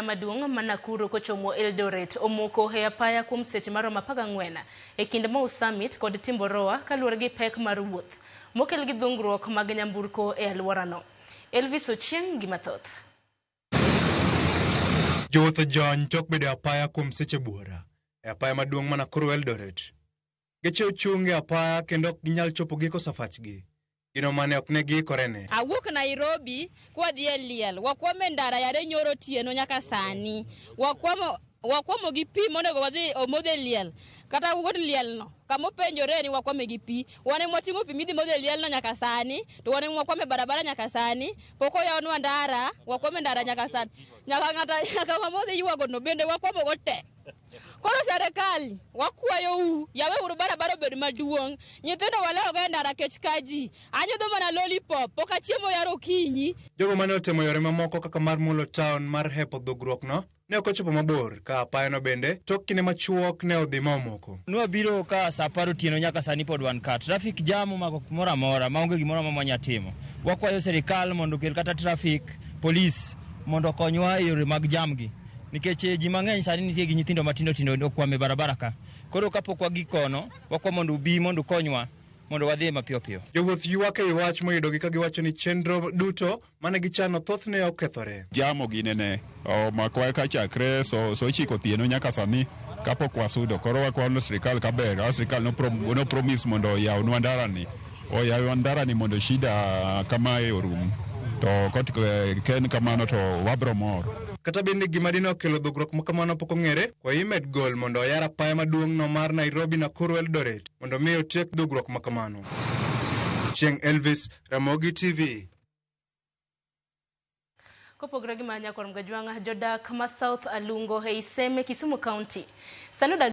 Maduong' ma Nakuru kochomo Eldoret omoko e apaya kuom seche maromo 14 e kind Mau Summit kod Timboroa kaluwore gi pek mar wuoth mokel gi dhungruok mag nyamburko e alworano. Elvis Ochieng' gi mathoth. Jowuoth ojony tok bedo e apaya kuom seche buora e apaya maduong' ma Nakuru Eldoret. Geche ochung' e apaya kendo ok ginyal chopo giko safachgi. Gino mane ok ne giikorene. Awuok Nairobi kwadhi e liel, wakwamo e ndara yare nyoro otieno nyaka sani. Wakwamo wakwamo gi pi monego wadhi omodh e liel. Kata wuon liel no kama openjore ni wakwame gi pi. Wan ema wating'o pi midhi modh e liel no nyaka sani, to wan ema wakwamo e barabara nyaka sani. Pok oyawnwa ndara, wakwamo e ndara nyaka sani. Nyaka ng'ata nyaka ng'ama odhi ywago no bende wakwamo go te. Koro serikal wakwayou, yaweuru barabara obed maduong'. Nyithindo walewogo e ndara kech ka ji. Anyodho mana lollipop, pok achiemo yar okinyi. Jogo mane otemo yore mamoko kaka mar mulo taon mar hepo dhugruokno ne ok ochopo mabor ka apayano bende tok kinde machuok ne odhi ma omoko. Nwabiro ka saa apar otieno nyaka sani pod wan ka. Traffic jam omako kumoro amora maonge gimoro amora mwanya timo. Wakwayo sirikal mondo okel kata traffic police mondo okonywa e yore mag jam gi. Nikech ji mang'eny sani nitie gi nyithindo matindo tindo okwamo e barabara ka. Koro kapok wagik kono, wakwa mondo ubi mondo ukonywa mondo wadhi mapiyo piyo. Jowuoth ywak ewi wach moyudogi ka giwacho ni chenro duto mane gichano thothne okethore. Jam oginene omakwa ka chakre so ochiko otieno nyaka sani kapok wasudo. Koro wakwayo sirikal kaber, a sirikal no, no promise mondo oyawnwa ndarani, oyaw ndarani mondo shida kamae orum. To kot ken kamano to wabro mor. Kata bende gima dine okelo dhugruok ma kamano pok ong'ere, kwayo imed gol mondo oyar apaya maduong' no mar Nairobi Nakuru Eldoret mondo mi otiek dhugruok ma kamano. Chieng' Elvis, Ramogi TV. Kopogore gi ma Nyakwar Mgajwang'a, jodak ma South Alungo ei Seme, Kisumu County sani odak